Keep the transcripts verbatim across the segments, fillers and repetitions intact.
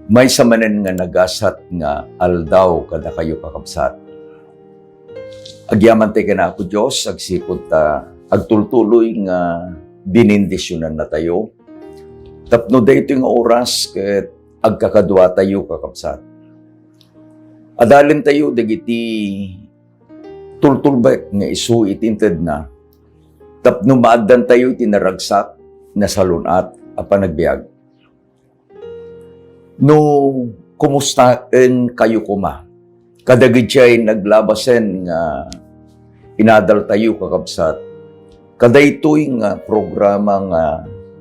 Maysa manen nga nagasat nga aldaw kadakayo, kakabsat. Agyamantay ken Apo Dios agsipud ta agtultuloy nga binindisionannatayo tapno daytoy nga oras ket agkakaduatayo, kakabsat. Adalentayo dagiti tultulbek nga isu iti intedna tapno maaddantayo iti naragsak, nasalun-at a panagbiag. No kumustaen kayo koma kadagiti naglabasen nga inadaltayo, kakabsat, kadaytoy nga programa nga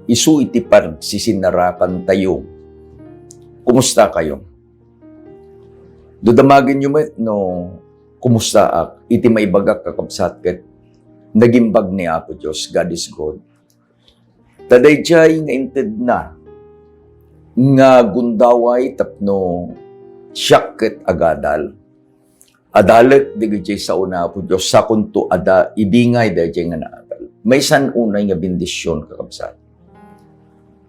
isu iti pagsisinarakantayo. Kumusta kayo? Dudamagenyo met no kumustaak iti maibagak, kakabsat, ket nagimbag ni Apo Dios. God is good. Ta daydiay nga intedna nga gundaway tapno siak ket agadal. Adalek dagiti sao ni Apo Dios, sakonto a da ibingay daydiay nga naadal. Maysan unay nga bendision, kakabsat.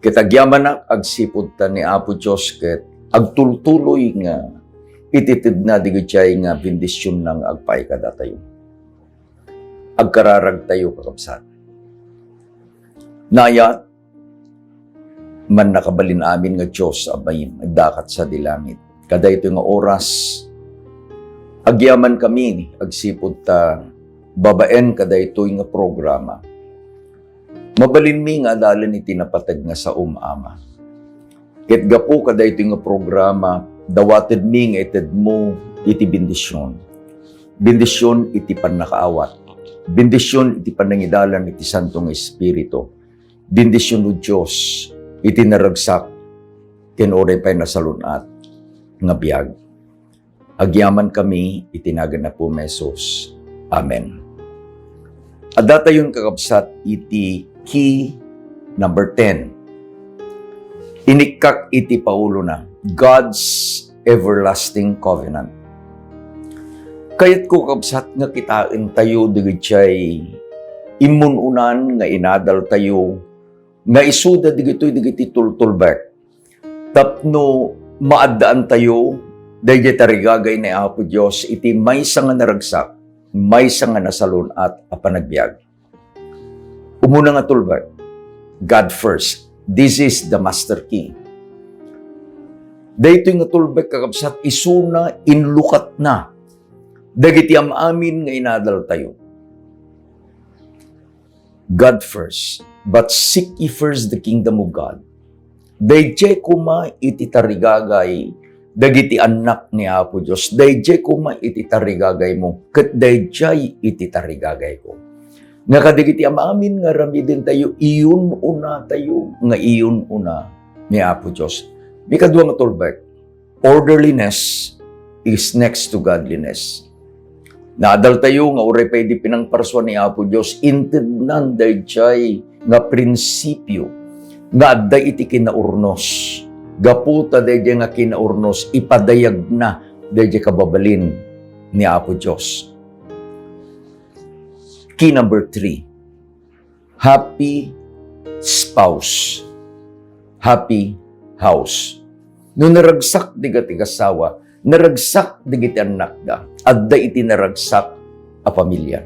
Ket agyamanak agsipud ta ni Apo Dios ket agtultuloy nga ititedna dagiti nga bendisionna nga agpaay kadatayo. Agkararagtayo, kakabsat. Naayat, mannakabalin amin nga Dios a bain, agdakat sadi langit. Kadaytoy nga oras, agyamankami agsipud ta babaen kadaytoy nga programa, mabalinmi nga adalen iti napateg nga saom, Ama. Ket gapu kadaytoy nga programa, dawatedmi nga itedmo iti bendision. Bendision iti pannakaawat. Bendision iti panangidalan iti Santo nga Espiritu. Bendision, O Dios, iti naragsak ken uray pay nasalun-at nga biag. Agyamankami iti nagan Apo Jesus. Amen. Addatayon, kakabsat, iti key number ten. Inikkak iti paulona, God's everlasting covenant. Kayatko, kabsat, nga kitaentayo dagiti immun-unan nga inadaltayo nga isuda dagitoy dagiti tultulbek tapno maaddaantayo daydiay tarigagay ni Apo Dios iti maysa nga naragsak, maysa nga nasalun-at a panagbiag. Umuna nga tulbek, God first. This is the master key. Daytoy nga tulbek, kakabsat, isuna inlukatna dagiti am-amin nga inadaltayo. God first, but seek ye first the kingdom of God. Daydiay koma iti tarigagay dagiti annak ni Apo Dios. Daydiay koma iti tarigagaymo, ket daydiay iti tarigagayko. Nga kadagiti am-amin nga aramidentayo, iyun-unatayo nga iyun-una ni Apo Dios. Ikadua nga tulbek, orderliness is next to godliness. Naadaltayo nga uray pay idi pinangparsua ni Apo Dios, intednan daydiay nga prinsipio nga adda iti kinaurnos. Gapu ta daydiay nga kinaurnos, ipadayagna daydiay kababalin ni Apo Dios. Key number three, happy spouse, happy house. No naragsak dagiti asawa, naragsak dagiti annakda, adda iti naragsak a pamilya.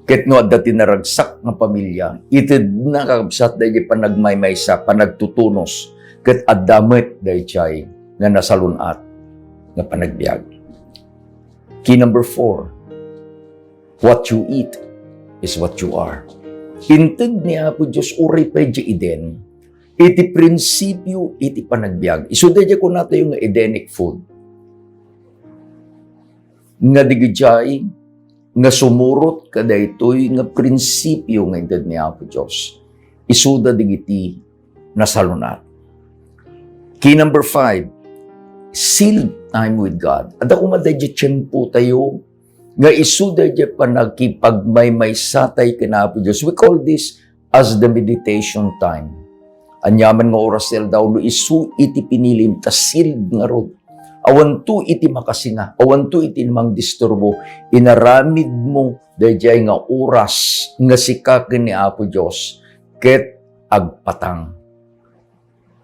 Ket no adda ti naragsak nga pamilya, itedna, kakabsat, daydiay panagmaymaysa, panagtutunos, ket adda met daydiay nga nasalun-at nga panagbiag. Key number four, what you eat is what you are. Inted ni Apo Dios uray pay idiay Eden iti prinsipio iti panagbiag. Isu daydiay kunatayo nga Edenic food. Nga dagijay nga sumurot kadaytoy nga prinsipio nga inted ni Apo Dios. Isuda dagiti nasalun-at. Key number five, sealed time with God. Adda koma daydiay tiempotayo nga isu daydiay panagkipagmaymaysatayo ken Apo Dios. We call this as the meditation time. Aniaman nga oras ti aldaw, no isu iti pinilim, ta sealed ngarud. Awanto iti makasina, awanto iti mangdisturbo, inaramidmo daydiay nga oras nga sika ken ni Apo Dios ket agpatang.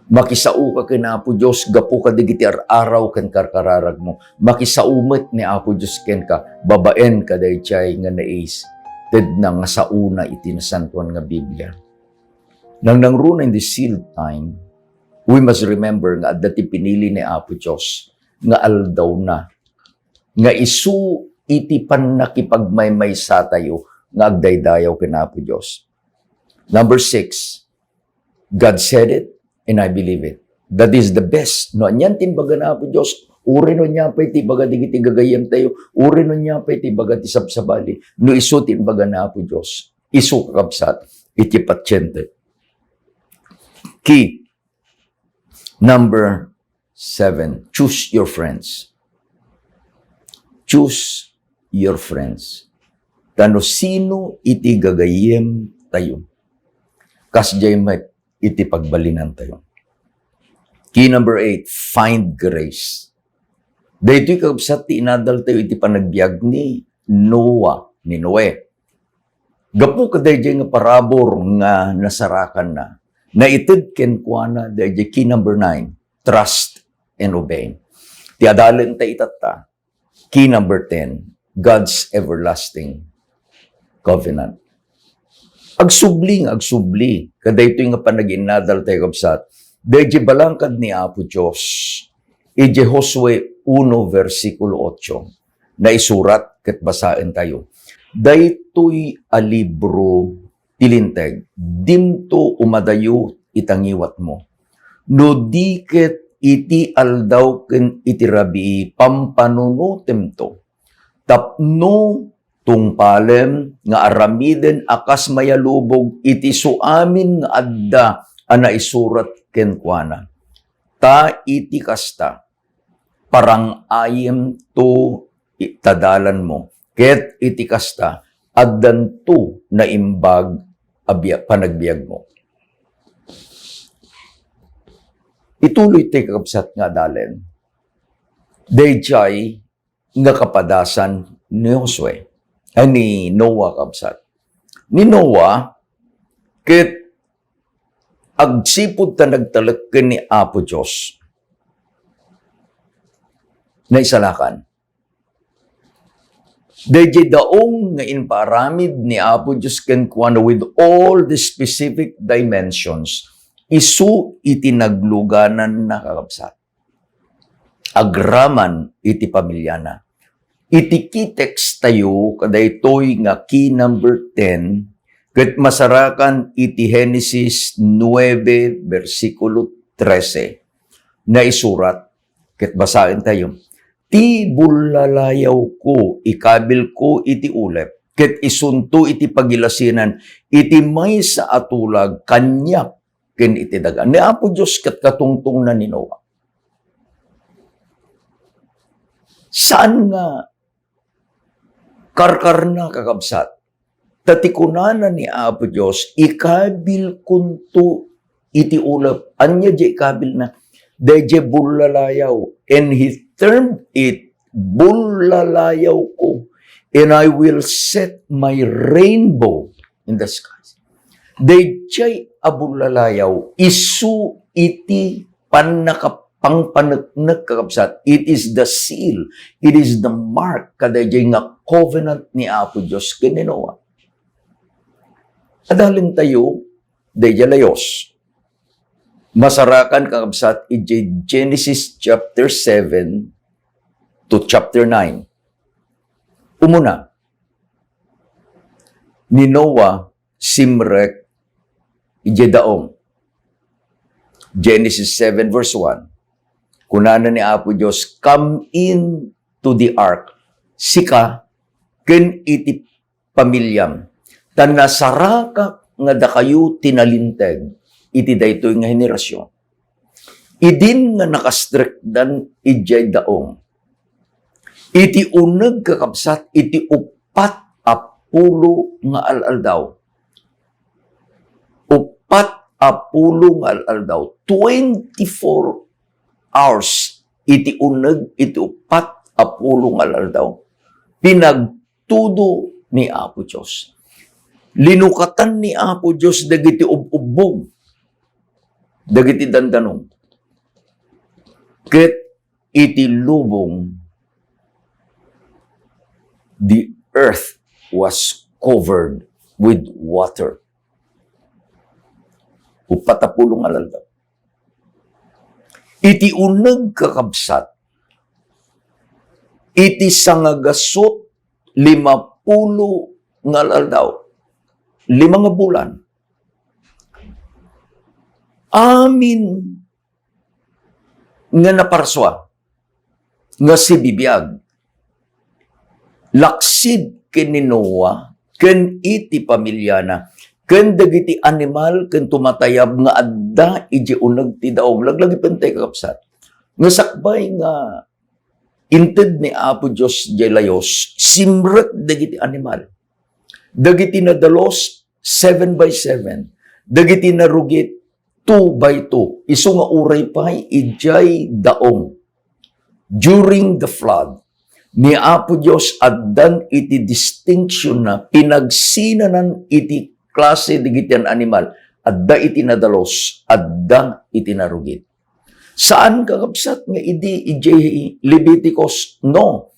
Makisaoka ken Apo Dios gapu kadagiti ar-araw ken karkararagmo. Makisao met ni Apo Dios kenka babaen kadaydiay nga naiis. Ted na nga saona iti Nasantoan nga Biblia. Nangnangruna in this sealed time, we must remember nga adda ti pinili ni Apo Dios nga aldawna, nga isu iti pannakipagmaymaysatayo nga agdaydayaw ken Apo Dios. Number six, God said it, and I believe it. That is the best. No anian ti imbaga ni Apo Dios, uray no ania pay ti ibaga dagiti gagayyemtayo, uray no ania pay ti ibaga ti sabsabali, no isu ti imbaga ni Apo Dios, isu, kakabsat, iti patiente. Key. Number seven, choose your friends. Choose your friends. Ta no sino iti gagayyemtayo, kasdiay met iti pagbalinantayo. Key number eight, find grace. Daytoy, kakabsat, ti inadaltayo iti panagbiag ni Noah, ni Noe. Gapu kadaydiay nga parabur nga nasarakanna, naited kenkuana daydiay key number nine, trust and obey. Ti adalenta itatta, key number ten, God's everlasting covenant. Agsubli nga agsubli kadaytoy nga panaginnadaltayo, kabsat, daydiay balangkad ni Apo Dios. Idiay Josue uno, bersikulo otso, naisurat ket basaentayo, "Daytoy a libro ti Linteg, dinto umadayo ita ngiwatmo. No di ket iti aldaw ken iti rabii, pampanunotemto, tapno tungpalem nga aramiden a kas mayalubog iti suamin nga adda a naisurat kenkuana. Ta iti kasta, parang-ayemto i-, ta dalanmo, ket iti kasta, addanto naimbag a bia-, panagbiagmo." Ituloy ti, kakabsat, nga adalen daydiay nga kapadasan ni Josue, ay, ni Noah, kabsat. Ni Noah, ket agsipud ta nagtalek ken ni Apo Dios, naisalakan. Daydiay daong nga impaaramid ni Apo Dios kenkuana with all the specific dimensions, isu iti naglugananna, kakabsat, agraman iti pamiliana. Iti key text tayo, kadaytoy nga key number ten, ket masarakan iti Genesis nuebe, bersikulo trese. Naisurat, ket basaentayo, "Ti bullalayawko, ikabilko iti ulep, ket isunto iti pagilasinan iti maysa a tulag kaniak ken iti daga." Ni Apo Dios ket katungtongna ni Noah. Saan nga karkarna, kakabsat? Ta ti kunana ni Apo Dios, "Ikabilkonto iti ulep." Ania diay ikabilna? Daydiay bullalayaw. And he termed it, "Bullalayawko. And I will set my rainbow in the skies." Daydiay a bullalayaw, isu iti pannakapangpaneknek, kakabsat. It is the seal. It is the mark kadaydiay nga covenant ni Apo Dios ken ni Noah. Adalentayo daydiay layus. Masarakan, kakabsat, idiay Genesis chapter seven to chapter nine. Umuna, ni Noah simrek idiay daong. Genesis seven verse one. Kunana ni Apo Dios, "Come in to the ark, sika ken iti pamiliam, ta nasarakak nga dakayo ti nalinteg iti daytoy nga henerasyon." Idin nga nakastrekdan idiay daong, iti uneg, kakabsat, iti uppat a pulo nga al-aldaw. Uppat a pulo nga al-aldaw. Twenty-four hours iti uneg iti uppat a pulo nga al-aldaw. Pinag- tudo ni Apo Dios. Linukatan ni Apo Dios dagiti ub-ubbog. dagiti dandanum. Ket iti lubong, the earth was covered with water. Uppat a pulo nga aldaw. Iti uneg, kakabsat, iti sangagasut limapulo nga aldaw, lima nga bulan, amin nga naparsua nga sibibiag, laksid ken ni Noa, ken iti pamiliana, ken dagiti animal ken tumatayab nga adda idiay uneg ti daong. Laglagipentayo, kakabsat, nga sakbay nga inted ni Apo Dios idiay layus, simrek dagiti animal. Dagiti nadalus, seven by seven. Dagiti narugit, two by two. Isu nga uray pay idiay daong. During the flood, ni Apo Dios addan iti distinction na, pinagsinanan iti klase dagiti animal. Adda iti nadalus, adda iti narugit. Saan, kakabsat, nga idi idiay Leviticus? No.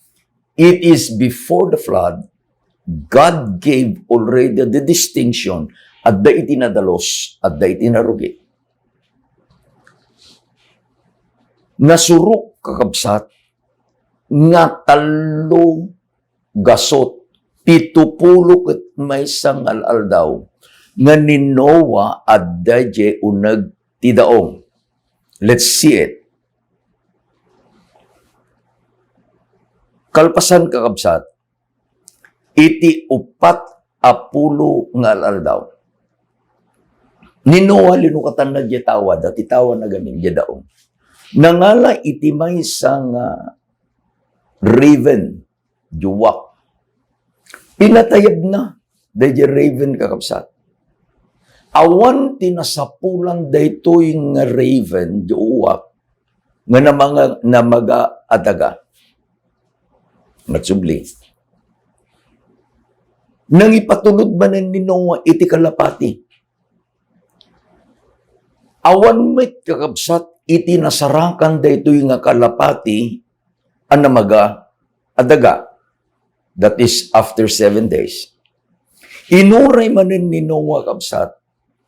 It is before the flood. God gave already the distinction. Adda iti nadalus, adda iti narugit. Nasurok, kakabsat, nga tallo gasut pito pulo ket maysa nga al-aldaw nga ni Noa adda idiay uneg ti daong. Let's see it. Kalpasan, kakabsat, iti uppat a pulo nga al-aldaw, ni Noa linukatanna diay tawa, dati tawa nagamin diay daong. Nangala iti maysa nga raven, diay uwak. Pinatayabna daydiay raven, kakabsat. Awan ti nasapulan daytoy nga raven, diay uwak, nga namaga-, namaga a daga. Nagsubli. Nangipatulod manen ni Noa iti kalapati. Awan met, kakabsat, iti nasarakan daytoy nga kalapati a namaga a daga. That is, after seven days. Inuray manen ni Noa, kabsat,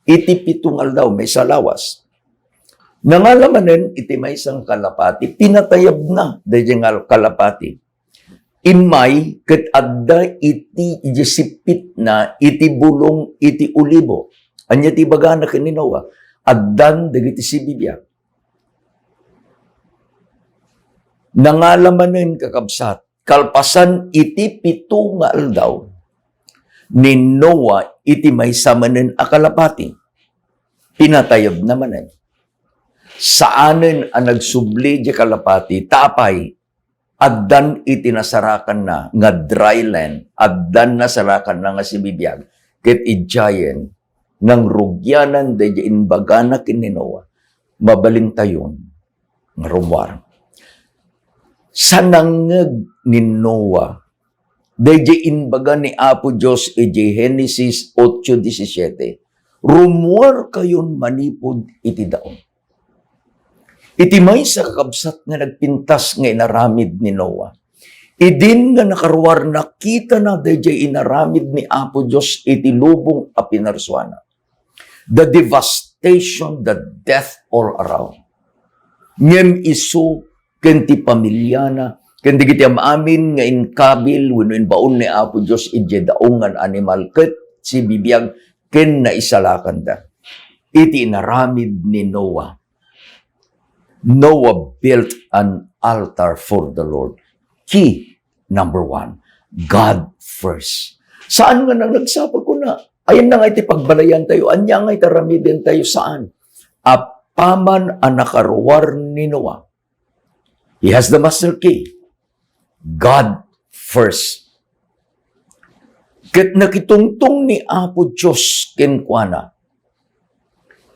iti pito nga aldaw, maysa a lawas. Nangala manen iti maysa nga kalapati, pinatayabna daydiay nga kalapati. Immay ket adda iti, iti sippitna iti bulong iti olibo. Ania ti ibagana ken ni Noa? Addan dagiti sibibiag. Nangala manen, kakabsat, kalpasan iti pito nga aldaw, ni Noa iti maysa manen a kalapati. Pinatayabna manen. Saanen a nagsubli diay kalapati, ta apay, addan iti nasarakanna nga dry land, addan nasarakanna nga sibibiag, ket idiayen, nangrugianan daydiay imbagana ken ni Noa, mabalintayon nga rummuar. Sa nangngeg ni Noa daydiay imbaga ni Apo Dios idiay Genesis ocho diecisiete, "Rummuarkayon manipud iti daong." Iti maysa, kakabsat, nga nagpintas nga inaramid ni Noa, idin nga nakaruar, nakitana daydiay inaramid ni Apo Dios iti lubong a pinarsuana. The devastation, the death all around. Ngem isu ken ti pamiliana, ken dagiti am-amin nga inkabil wenno imbaon ni Apo Dios idiay daong nga animal ket sibibiag, ken naisalakanda iti inaramid ni Noa. Noah built an altar for the Lord. Key number one, God first. Saan nga nang nagsapul kuna? Ayan na nga iti pagbalayan tayo. Anya nga iti aramiden tayo? Saan? Apaman a nakaruar ni Noah. He has the master key. God first. Ket nakitungtong ni Apo Dios kenkuana.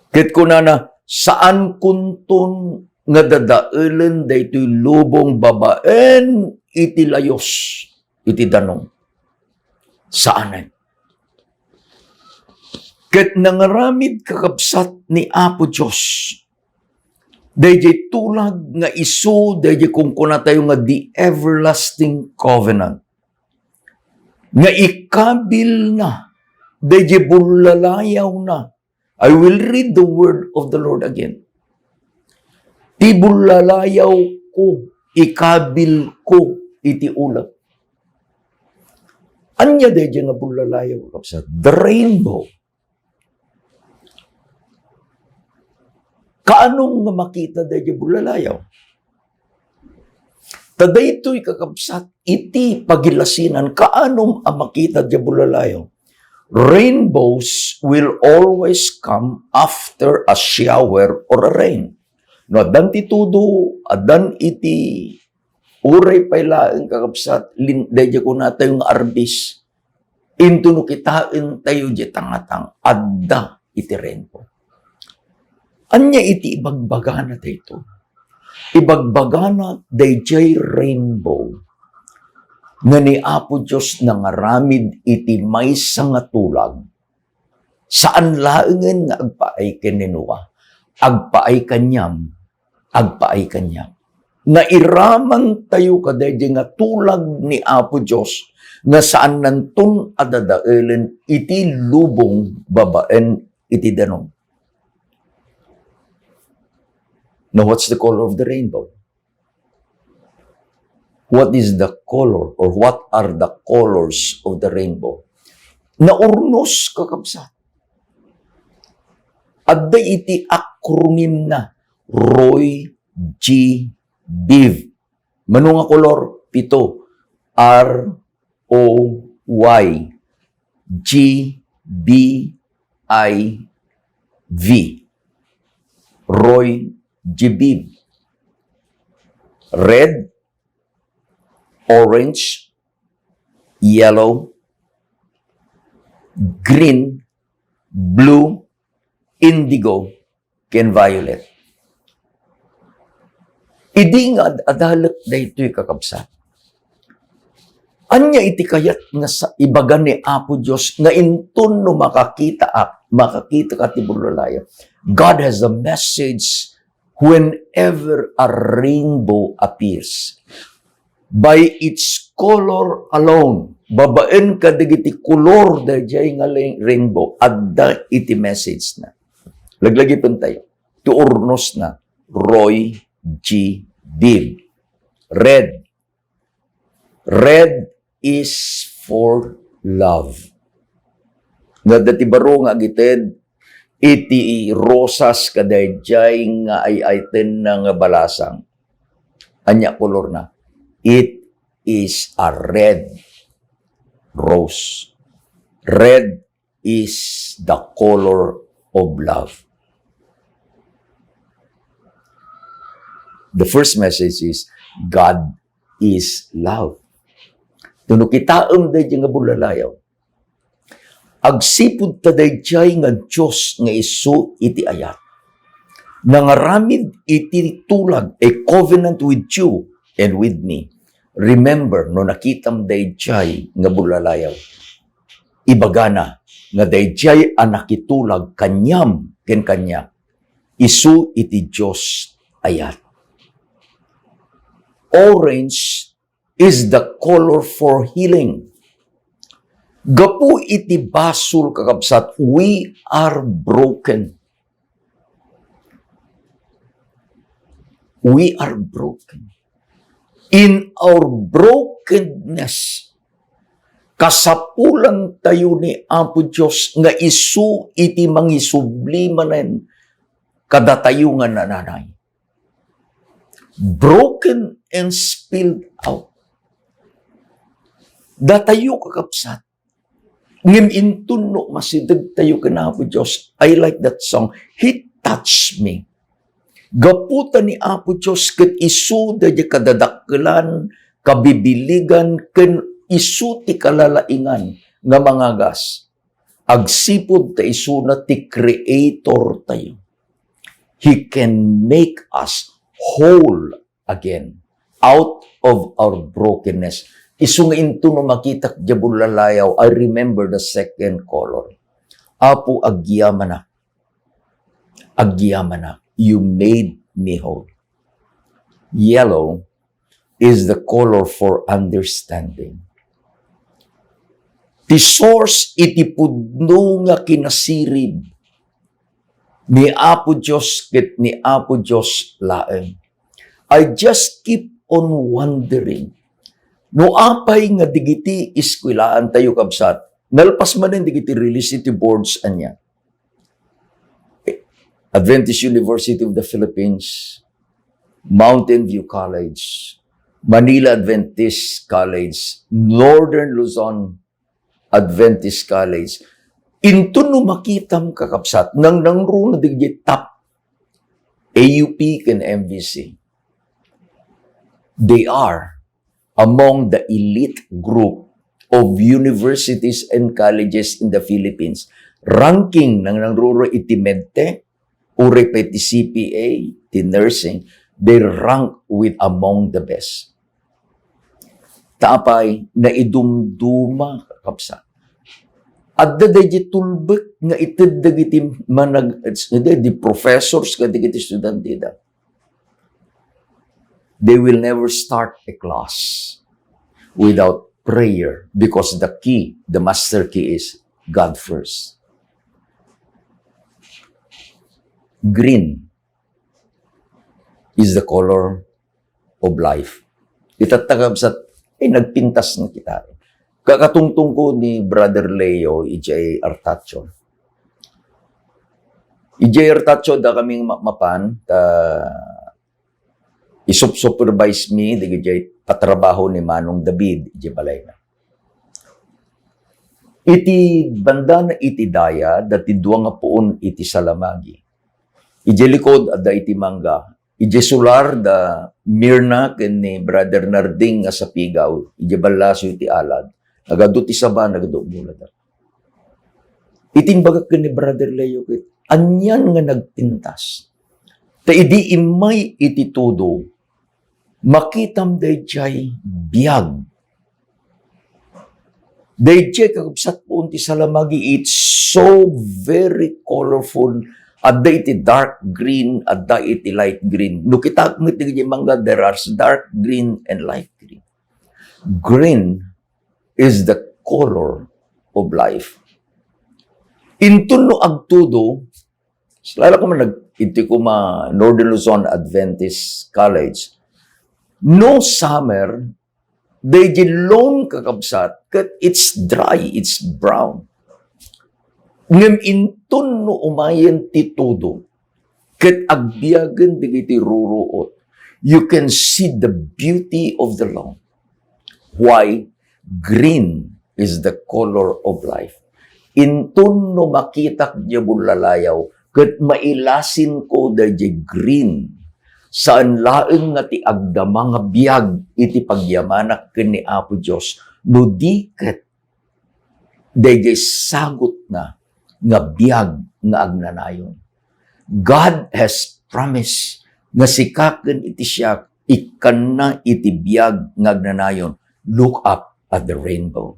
Ket kunana, "Saankonton nga dadaelen daytoy lubong babaen iti layus, iti danum." Saanen. Ket nangaramid, kakabsat, ni Apo Dios daydiay tulag nga isu daydiay kunkunatayo nga the everlasting covenant, nga ikabilna daydiay bullalayawna. I will read the word of the Lord again. Ti bullalayawko, ikabilko iti ulep. Ania daydiay nga bullalayaw, kakabsat? The rainbow. Kaanum nga makita daydiay bullalayaw? Ta daytoy, kakabsat, iti pagilasinan, kaanum a makita daydiay bullalayaw? Rainbows will always come after a shower or a rain. No addan ti tudo, addan iti uray pay laeng, kakabsat, lin-, daydiay kunatayo nga arbis. Intono kitaentayo diay tangatang, adda iti rainbow. Ania iti ibagbagana daytoy? Ibagbagana daydiay rainbow nga ni Apo Dios nangaramid iti maysa nga tulag. Saan laengen nga agpaay ken ni Noa, agpaay kaniam, agpaay kaniak. Nairamantayo kadaydiay nga tulag ni Apo Dios nga saannanton a dadaelen iti lubong babaen iti danum. Now, what's the color of the rainbow? What is the color, or what are the colors of the rainbow? Naurnos, kakabsat. Adda iti acronym na, Roy G. Biv. Mano nga kolor? Pito. R O Y G B I V. Roy G. Biv. Red, orange, yellow, green, blue, indigo, ken violet. Idi nga ad-, adalek daytoy, kakabsat, ania iti kayat nga sa-, ibaga ni Apo Dios nga inton no makakitaak, makakitaka ti bullalayaw? God has a message whenever a rainbow appears. By its color alone, babaen kadagiti kolor daydiay nga lay-, rainbow, adda iti message na. Laglagipentayo ti urnos na, Roy G. Biv. Red. Red is for love. Nga adda ti baro nga agited iti rosas kadaydiay nga ay-aytenna nga balasang. Ania kolorna? It is a red rose. Red is the color of love. The first message is, God is love. No kitaem daydiay nga bullalayaw, agsipud ta daydiay nga Dios nga isu iti ayat, nangaramid iti tulag, a covenant with you and with me. Remember, no nakitam daydiay nga bullalayaw, ibagana nga daydiay a nakitulag kaniam ken kaniak, isu iti Dios ayat. Orange is the color for healing. Gapu iti basol, kakabsat, we are broken. We are broken. In our brokenness, kasapulantayo ni Apo Dios nga isu iti mangisubli manen kadatayo nga nananay. Broken and spilled out. Datayo, kakabsat, ngem inton no masidegtayo ken Apo Dios, I like that song, He touched me. Gapu ta ni Apo Dios ket isu daydiay kadadakkelan, kabibiligan, ken isu ti kalalaingan nga mangagas. Agsipud ta isuna ti Creator tayo. He can make us whole again out of our brokenness. Isu nga inton no makitak diay bullalayaw, I remember the second color. Apo, agyamanak. Agyamanak. You made me whole. Yellow is the color for understanding. Ti source iti pudno nga kinasirib ni Apo Dios ket ni Apo Dios laeng. I just keep on wondering, no apay nga digiti eskwelaantayo, kabsat, nalpas manen digiti religiosity boards ania, Adventist University of the Philippines, Mountain View College, Manila Adventist College, Northern Luzon Adventist College. Inton no makitam, kakabsat, nangnangruna dagiti top A U P ken M V C. They are among the elite group of universities and colleges in the Philippines. Ranking, nangnangruna iti medtech, uray pay ti C P A, ti nursing, they rank with among the best. Ta apay, naidumduma, kakabsat. Adda daydi tulbek nga ited dagiti manag-, di professors kadagiti estudianteda. They will never start a class without prayer, because the key, the master key is God first. Green is the color of life. Itatta, kabsat, ay, nagpintas na kita. Kakatungtong ko ni Brother Leo, idiay Artacho. Idiay Artacho, adda kaming ma-, mapan, ta isup-supervise mi dagiti patrabaho ni Manong David idiay balayna. Iti bandana iti daya, adda ti dua nga puon iti salamagi. Idiay likod, adda iti mangga. Idiay solar, da Mirna ken ni Brother Narding nga sapigaw. Idiay ballaso iti alad. Nagadu ti saba, nagadu bulada. Iti imbagak ken ni Brother Leo ket, anian nga nagpintas? Ta idi immay iti tudo, makitam daydiay biag. Daydiay, kakabsat, puon ti salamagi, it's so very colorful. Adda iti dark green, adda iti light green. No kitak met dagiti mangga, there are dark green and light green. Green is the color of life. Inton no agtudo, sala ko man nag-, iti kuma Northern Luzon Adventist College, no summer, daydi lawn, kakabsat, ket it's dry, it's brown. Ngem inton no umayen ti tudo, ket agbiagen dagiti ruruot, you can see the beauty of the lawn. Why? Green is the color of life. Inton no makitak diay bullalayaw, ket mailasinko daydiay green, saan laeng nga ti agdama nga biag iti pagyamanak ken ni Apo Dios, no di ket daydiay sagutna nga biag nga agnanayon. God has promised nga sika ken iti siak, ikkanna iti biag nga agnanayon. Look up at the rainbow.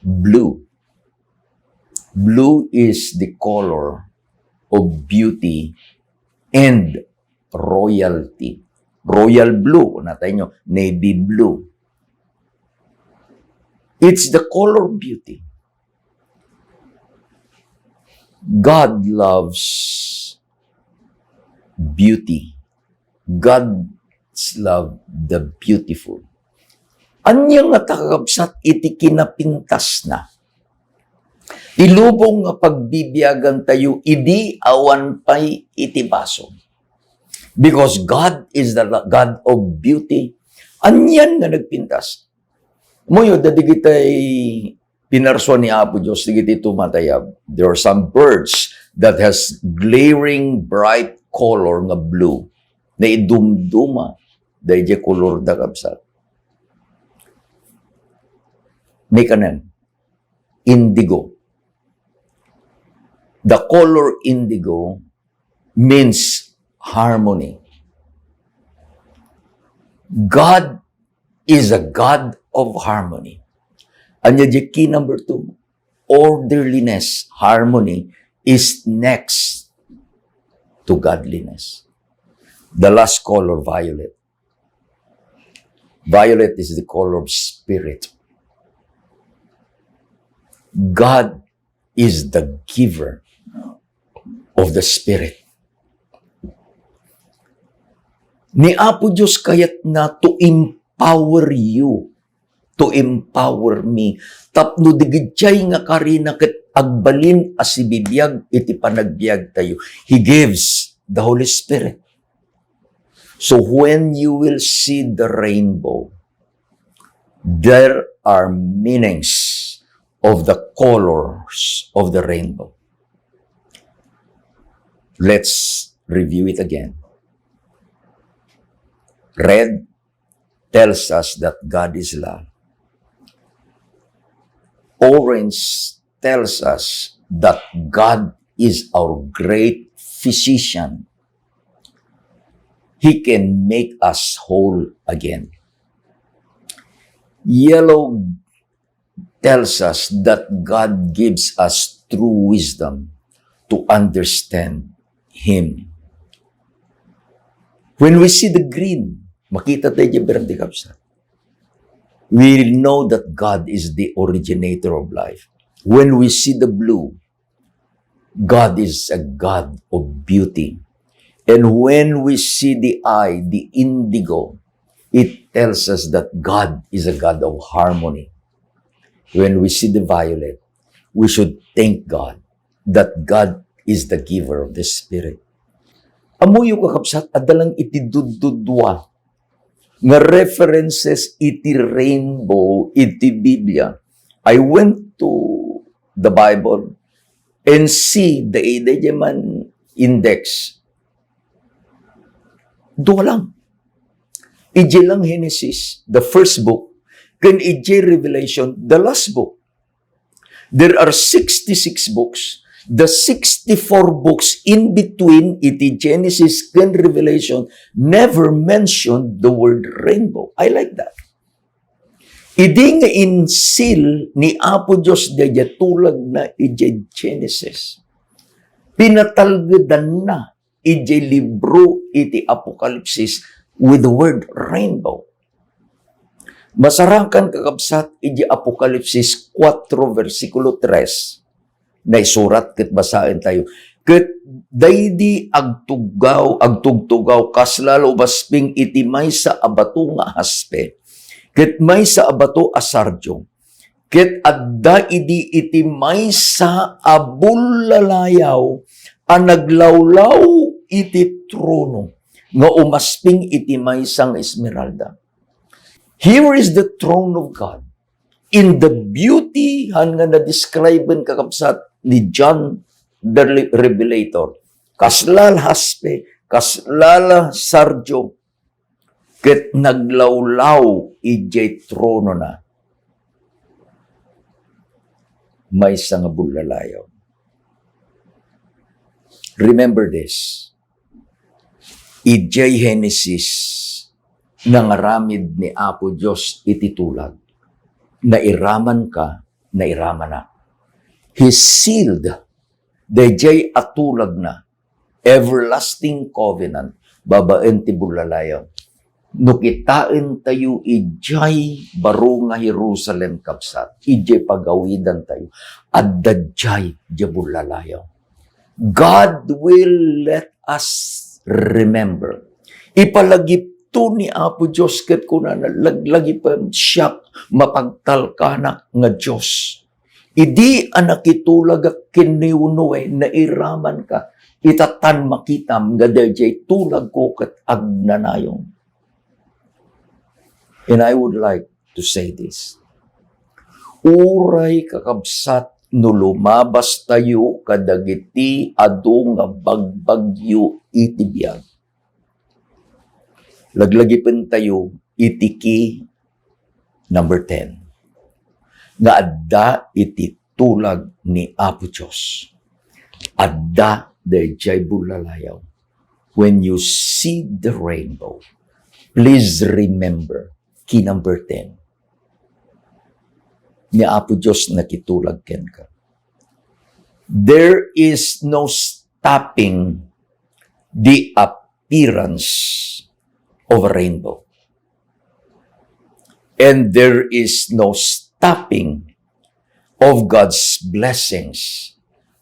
Blue. Blue is the color of beauty and royalty. Royal blue, natay nyo, navy blue. It's the color of beauty. God loves beauty. God's love the beautiful. Ania nga takabsat iti kinapintasna? Ti lubong nga pagbibiagantayo idi awan pay iti basol. Because God is the lo-, God of beauty. Anian nga nagpintas? Muyo, dadigitay pinarsuan ni Apo Dios, digiti tumatayab. There are some birds that has glaring bright color nga blue. Naidumduma daydiay kolor da, kabsat. May kanem, indigo. The color indigo means harmony. God is a God of harmony. Ania diay key number two? orderliness, harmony, is next to godliness. The last color, violet. Violet is the color of spirit. God is the giver of the spirit. Ni Apo Dios kayatna to empower you, to empower me. Tapno dagiti ay nga karina ket agbalin a sibibiag iti panagbiag tayo. He gives the Holy Spirit. So when you will see the rainbow, there are meanings of the colors of the rainbow. Let's review it again. Red tells us that God is love. Orange tells us that God is our great physician. He can make us whole again. Yellow tells us that God gives us true wisdom to understand Him. When we see the green, makita tayo dyan, berardi kabsat. We know that God is the originator of life. When we see the blue, God is a God of beauty. And when we see the eye, the indigo, it tells us that God is a God of harmony. When we see the violet, we should thank God that God is the giver of the Spirit. Ammoyo, kakabsat, adda lang iti duddudua nga references iti rainbow iti Biblia. I went to the Bible and see the, the man index. Dua lang. Idiay lang Genesis, the first book, ken idiay Revelation, the last book. There are sixty-six books. The sixty-four books in between iti Genesis ken Revelation never mentioned the word rainbow. I like that. Idi nga insil ni Apo Dios daydiay tulagna idiay Genesis, pinatalgedanna idiay libro iti Apokalipsis with the word rainbow. Masarakan, kakabsat, iti Apokalipsis kuatro, bersikulo tres. Naisurat ket basaen tayo. Ket daydi agtuggaw, agtugtugaw, kasla la umasping iti maysa a bato nga haspe, ket maysa a bato a sardio, ket adda idi iti maysa a bullalayaw a naglawlaw iti trono nga umasping iti maysa nga esmeralda. Here is the throne of God. In the beauty, han nga na-describe-en, kakabsat, ni John the Re-, Revelator. Kasla la haspe, kasla la sardio, ket naglawlaw idiay tronona maysa nga bullalayaw. Remember this. Idiay Genesis, nangaramid ni Apo Dios iti tulag. Nairamanka, nairamanak. He sealed daydiay a tulagna, everlasting covenant, babaen ti bullalayaw. No kitaentayo idiay baro nga Jerusalem, kabsat, idiay pagawidantayo, adda diay diay bullalayaw. God will let us remember. Ipalagipto ni Apo Dios ket kunana, "Laglagipem, siak mapagtalkanak nga Dios." Idi a nakitulagak ken ni Noe, nairamanka, ita tan makitam nga daydiay tulagko ket agnanayon. And I would like to say this. Uray, kakabsat, no lumabastayo kadagiti adu nga bagbagyo iti biag, laglagipentayo iti key number ten, nga adda iti tulag ni Apo Dios. Adda daydiay bullalayaw. When you see the rainbow, please remember key number ten. Ni Apo Dios nakitulag kenka. There is no stopping the appearance of a rainbow. And there is no stopping of God's blessings.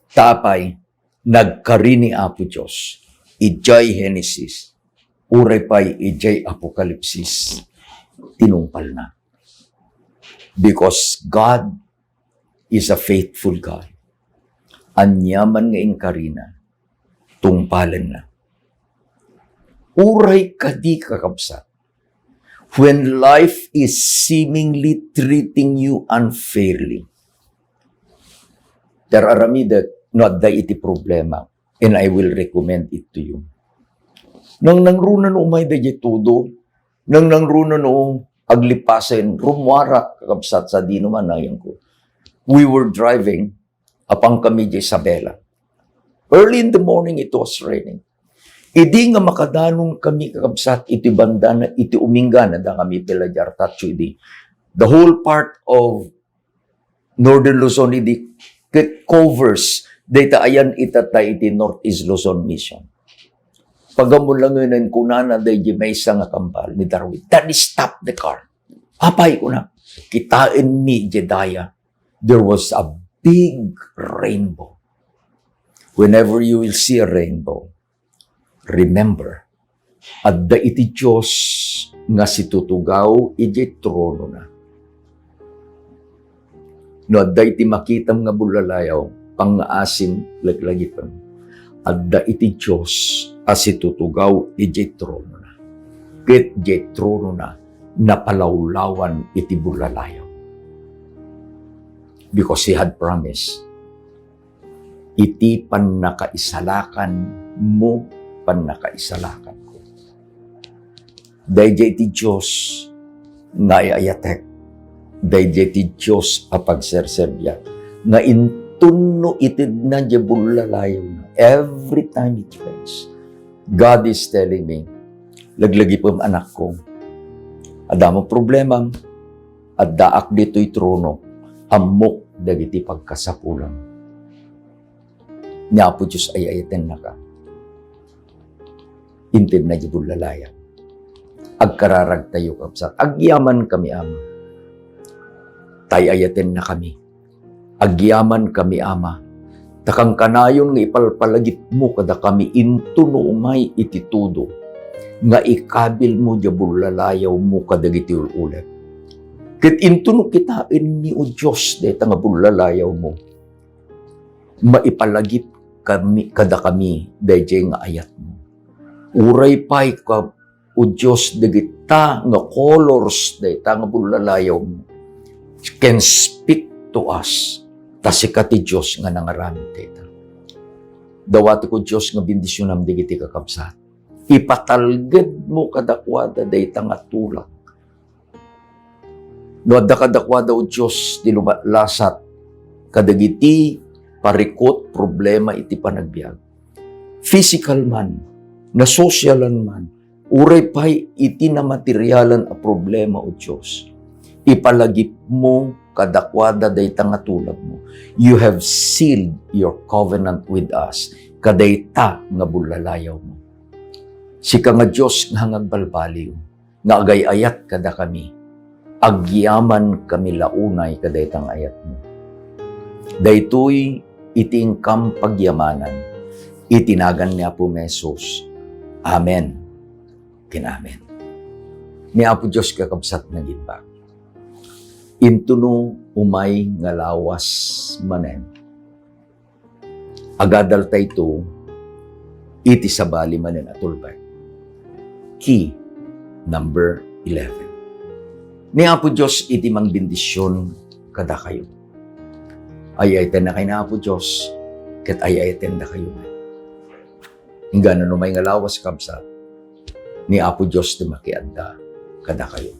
Ta apay, nagkari ni Apo Dios idiay Genesis, uray pay idiay Apokalipsis, tinungpalna. Because God is a faithful God. Ania man nga inkarina, tungpalenna. Uray kadi, kakabsat, when life is seemingly treating you unfairly, aramidek no adda iti problema, and I will recommend it to you. Nang nangruna no umay daydiay tudo, nang nangruna no aglipasen, rummuarak, kakabsat, sadino man, ayangko. We were driving, apan kami di Isabela. Early in the morning, it was raining. Idi nga makadanon kami, kakabsat, iti bandana, iti uminggana, da kami pila di Artacho idi. The whole part of Northern Luzon idi ket covers dayta ayan itatta iti Northeast Luzon Mission. Pagammon langenen, kunana daydi maysa nga kambal ni Darwin, "Daddy, stop the car." "Apay?" kuna. "Kitaenmi idiay daya, there was a big rainbow." Whenever you will see a rainbow, remember, adda iti Dios nga situtugaw idiay tronona. No adda iti makitam nga bullalayaw, pangngaasim, laglagipem. Adda iti Dios a situtugaw idiay tronona. Ket idiay tronona, napalawlawan iti bullalayaw. Because He had promised, iti pannakaisalakanmo, pannakaisalakanko. Daydiay ti Dios nga ay-ayatek. Daydiay ti Dios a pagserserbiak. Nga inton no itedna diay bullalayawna, every time it rains, God is telling me, "Laglagipem, anakko. Adda met problemam. Addaak ditoy trono. Ammok dagiti pagkasapulam." Ni Apo Dios ay-ayatennaka. Intedna diay bullalayaw. Agkararagtayo, kabsat. Agyamankami, Ama. Ta ay-ayatennakami. Agyamankami, Ama. Ta kankanayon nga ipalpalagipmo kadakami inton no umay iti tudo nga ikabilmo diay bullalayawmo kadagiti ul-ulep. Ket inton no kitaenmi, O Dios, dayta nga bullalayawmo, maipalagip kami, kadakami daydiay nga ayatmo. Uray pay ka, O Dios, dagita nga colors dayta nga bullalayawmo can speak to us. Ta sika ti Dios nga nangaramid dayta. Dawatek, O Dios, nga bendisionam dagiti kakabsat. Ipatalgedmo kadakuada dayta nga tulag. No adda kadakuada, O Dios, ti lumatlasat kadagiti parikut, problema iti panagbiag, physical man, nasosialan man, uray pay iti namaterialan a problema, O Dios, ipalagipmo kadakuada dayta nga tulagmo. You have sealed your covenant with us. Kadayta nga bullalayawmo. Sika nga Dios nga agbalbaliw, nga agay-ayat kadakami, agyamankami la unay kadayta nga ayatmo. Daytoy iti inkam pagyamanan, iti nagan ni Apo Jesus. Amen ken amen. Ni Apo Dios, kakabsat, nagimbag. Inton no umay nga lawas manen, agadaltayto iti sabali manen a tulbek. Key number eleven. Ni Apo Dios iti mangbendision kadakayo. Ay-ayatennakayo ni Apo Dios, ket ay-ayatendakayo met. Inggana no umay nga lawas, kabsat, ni Apo Dios ti makiadda kadakayo.